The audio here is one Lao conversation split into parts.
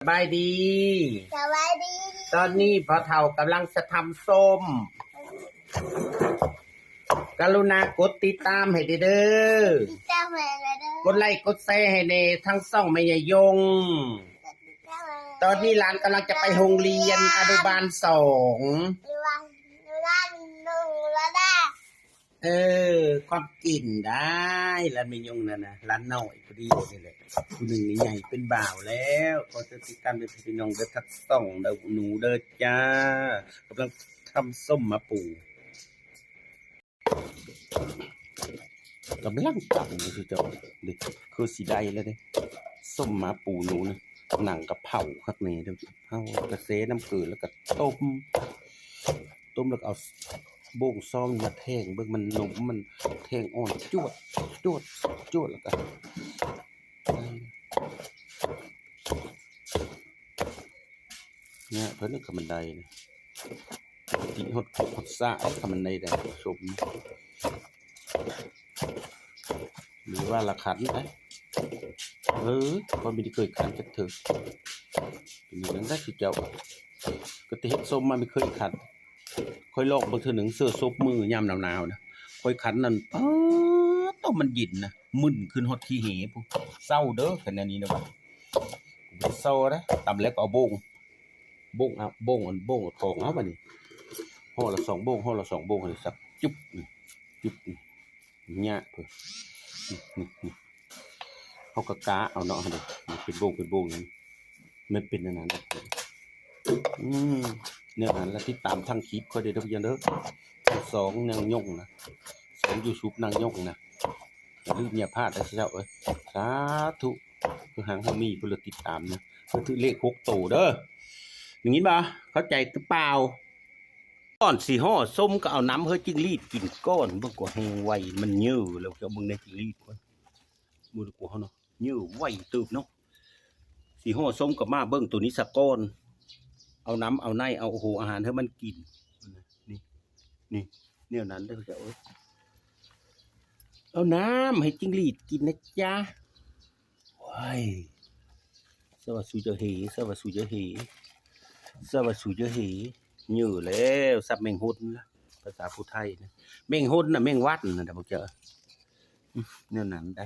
ສະບາຍດີ ສະບາຍດີ. ຕອນນີ້ພໍ່ເຖົ້າກຳລັງຈະຕຳສົ້ມ. ກະລຸນາກົດຕິດຕາມໃຫ້ແດ່ເດີ. ຕິດຕາມໃຫ້ແດ່ເດີ. ກົດໄລ້ກົດແຊໃຫ້ແດ່ ທັງຊ່ອງແມ່ຍາຍົງ. ຕອນນີ້ຫຼານກຳລັງຈະໄປໂຮງຮຽນອະນຸບານສອງ. ເອີ ຄວາມຈິງໄດ້ ຫຼານແມ່ຍົງນັ້ນນະ ຫຼານນ້ອຍຜູ້ດຽວນີ້ແຫຼະ. ຜູ້ໜຶ່ງນີ້ໃຫຍ່ເປັນບ່າວແລ້ວ. ຂໍຕິດຕາມເດີພີ່ນ້ອງເດີ ທັງຊ່ອງເດີ ໜູເດີຈ້າ. ກຳລັງຕຳສົ້ມໝາປູ ກຳລັງຕຳຢູ່ ເຈົ້າເດ້ ຄືຊິໄດ້ແລ້ວເດ້. ສົ້ມໝາປູໜູນະ ໜັງກະເຜົາຄັກແນ່ເດີ. ເຮົາກະແຊ່ນ້ຳເກືອ ແລ້ວກະຕົ້ມ ຕົ້ມແລ້ວກະເອົາໂບ້ງຊອງມາແທງເບິ່ງ ມັນໜຸ່ມ ມັນແທງອ່ອນ ຈວດ ຈວດ ຈວດ ແລ້ວກະ ເນຍ ເພິ່ນກະມັນໄດ້ນະ ຕິຮອດຄົກຮອດສາກ ກະມັນໄດ້ ໄດ້ສົມ ຫຼືວ່າລະຂັນໄດ໋. ເອີ ຂ້ອຍບໍ່ໄດ້ເຄີຍຂັນຈັກເທື່ອ ເປັນຫຍັງໄດ້ຄືເຈົ້າ ກະແຕ່ເຮັດສົ້ມມາບໍ່ເຄີຍຂັນ. ຂ້ອຍລອງເບິ່ງເທື່ອໜຶ່ງ ເສື້ອສົບມືຍາມໜາວໆນະ ຂ້ອຍຂັນນັ້ນ ປາດໂທ້ ມັນເຢັນນະ ມຶນຂຶ້ນຮອດຂີ້ເຫພຸ້ນ. ເຊົາເດີ ຄັນແນວນີ້ນະ ວ່າບໍ່ໄດ້ເຊົາເດ້. ຕຳແລ້ວກະເອົາໂບ້ງ ໂບ້ງເອົາ ໂບ້ງອັນ ໂບ້ງເອົາຖອງເອົາບາດນີ້ ຫໍ່ລະສອງໂບ້ງ ຫໍ່ລະສອງໂບ້ງ ໃຫ້ສັບ ຈຸບ ຈຸບ ຍະເພິ່ນ ເຮົາກະກະເອົາເນາະ ເປັນໂບ້ງເປັນໂບ້ງ ມັນເປັນແນວນັ້ນ. ອືມ ແນວນັ້ນລະ ຕິດຕາມທັງຄລິບຂ້ອຍເດີເດີ ພີ່ນ້ອງເດີ ທັງຊ່ອງນາງຍົງນະ ຊ່ອງຢູທູບນາງຍົງນະ ຢ່າລືມຢ່າພາດເດີເຈົ້າເອີຍ. ສາທຸ ຄືຫາງເຮົາມີຜູ້ລະຕິດຕາມນະ ເພິ່ນຖືກເລກຫົກໂຕເດີ ໄດ້ຍິນບໍ່? ເຂົ້າໃຈຫຼືເປົ່າ? ກ່ອນຊິຫໍ່ສົ້ມກະເອົານ້ຳໃຫ້ຈິ້ງຫຼີດກິນກ່ອນ. ເບິ່ງກວ່າແຮງໄວ ມັນເຍີ້ແລ້ວ. ເຈົ້າເບິ່ງແດ່ຈິ້ງຫຼີດກ່ອນ ບໍ່ໄດ້ກົວເຮົາເນາະ ເຍີ້ໄວເຕີບເນາະ. ຊິຫໍ່ສົ້ມກະມາເບິ່ງໂຕນີ້ສາກ່ອນ ເອົານ້ຳເອົາໃນ ເອົາໂອໂຫອາຫານໃຫ້ມັນກິນ. ນີ້ ນີ້ ແນວນັ້ນເດີເຈົ້າເອີຍ ເອົານ້ຳໃຫ້ຈິ້ງຫຼີດກິນນະຈ໊ະ. ໂອ້ຍ ສະຫວັດສູເຈົ້າເຮ ສະຫວັດສູເຈົ້າເຮ ສະຫວັດສູເຈົ້າເຮ. ເຍີ້ແລ້ວ ສັບແມງຫົນລະ ພາສາຜູ້ໄທນະ ແມງຫົນນະ ແມງວັນນະ ພວກເຈົ້າ ແນວນັ້ນໄດ໋.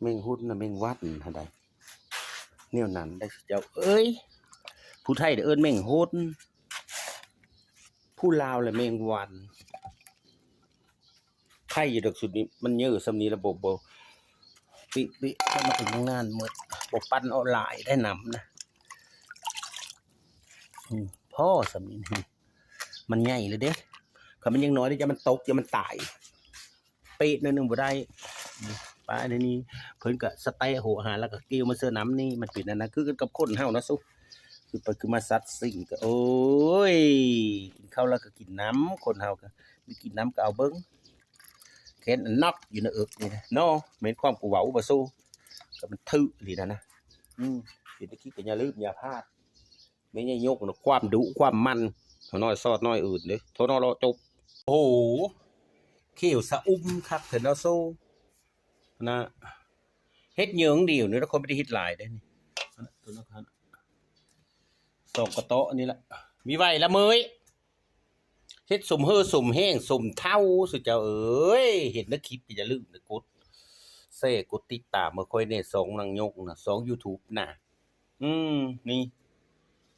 ແມງຫົນນະ ແມງວັນຫັ້ນໃດ໋ ແນວນັ້ນໄດ໋ເຈົ້າເອີຍ. ຜູ້ໄທເອີ້ນແມງຫົນ ຜູ້ລາວລະແມງວັນ. ໄຄຢູ່ດອກ ຊຸດນີ້ມັນເຍີ້ສ່ຳນີ້ລະ ບໍ່ ບໍ່ ປິ ປິ ເຂົ້າມາເຖິງໂຮງງານໝົດ ບໍ່ປັ່ນເອົາຫຼາຍໄດ້ນ້ຳນະ. ອືມ ພໍສ່ຳນີ້ ມັນໃຫຍ່ແລ້ວເດ້ ຄັນມັນຍັງນ້ອຍເດ້ ຢ່າມັນຕົກ ຢ່າມັນຕາຍ. ເປະໜ້ອຍໜຶ່ງບໍ່ໄດ້ ປາອັນນີ້ ເພິ່ນກະສະແຕະໂຫອາຫານ ແລ້ວກະກ່ຽວມາເສີນ້ຳນີ້. ມັນເປັນອັນນັ້ນ ຄືກັນກັບຄົນເຮົານະ ສຸ ຄືໄປຄືມາສັດສິ່ງກະ ໂອ້ຍ ກິນເຂົ້າແລ້ວກະກິນນ້ຳ ຄົນເຮົາກະໄດ້ກິນນ້ຳກະເອົາເບິ່ງ ແຂນອັນນັກຢູ່ໃນເອິກນີ້ນະເນາະ. ແມ່ນຄວາມກູເວົ້າບໍ່ ສຸ ກະມັນຖືກອີ່ຫຼີນະນະ. ອືມ ເປັນຕາຄິດກະຢ່າລືມຢ່າພາດ. ແມ່ນຍາຍົກນະ ຄວາມດຸຄວາມມັນ ເຖົ້ານ້ອຍຊອດນ້ອຍອື່ນເດ້ ໂທນອເລາະຈົບ. ໂອ້ໂຫ ຂຽວສະອຸ່ມຄັກແທ້ເນາະ ໂຊ ນະ. ເຮັດເຫຍີງດຽວນີ້ລະ ຂ້ອຍບໍ່ໄດ້ເຮັດຫຼາຍເດ້ນີ້ ໂຕນັ້ນ ສອງກະເຕາະນີ້ລະ ມີໄວ້ລະເມີຍ. ເຮັດສົມເຮີສົມແຮງສົມເຖົ້າ ສຸເຈົ້າເອີຍ. ເຫັນໃນຄລິບກະຢ່າລືມກົດແຊ ກົດຕິດຕາມໃຫ້ຂ້ອຍແດ່ ຊ່ອງນາງຍົກນະ ຊ່ອງຢູທູບນະ. ອືມ ນີ້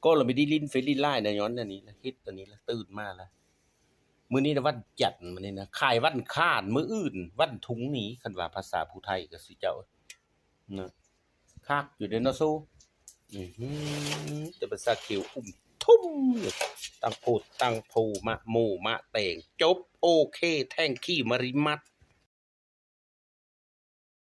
ກໍລະມີໄດ້ຫຼິ້ນເຟສຫຼິ້ນໄລນະ ຍ້ອນອັນນີ້ລະ ເຮັດອັນນີ້ລະ ຕື່ນມາລະ. ມື້ນີ້ນະວັນຈັນ ມື້ນີ້ນະ ຂາຍວັນອັງຄານ ມື້ອື່ນວັນທຸງນີ້ ຄັນວ່າພາສາຜູ້ໄທກະຊິເຈົ້ານະ. ຄັກຢູ່ເດ້ເນາະ ໂຊ. ອືຫື ແຕ່ພາສາຂຽວອຸ້ມທຸ່ມ ຕັ້ງໂພດຕັ້ງໂພ ມະໂມມະແຕງ ຈົບ ໂອເຄ ແທັງຄິວ ມາຣິມັດ.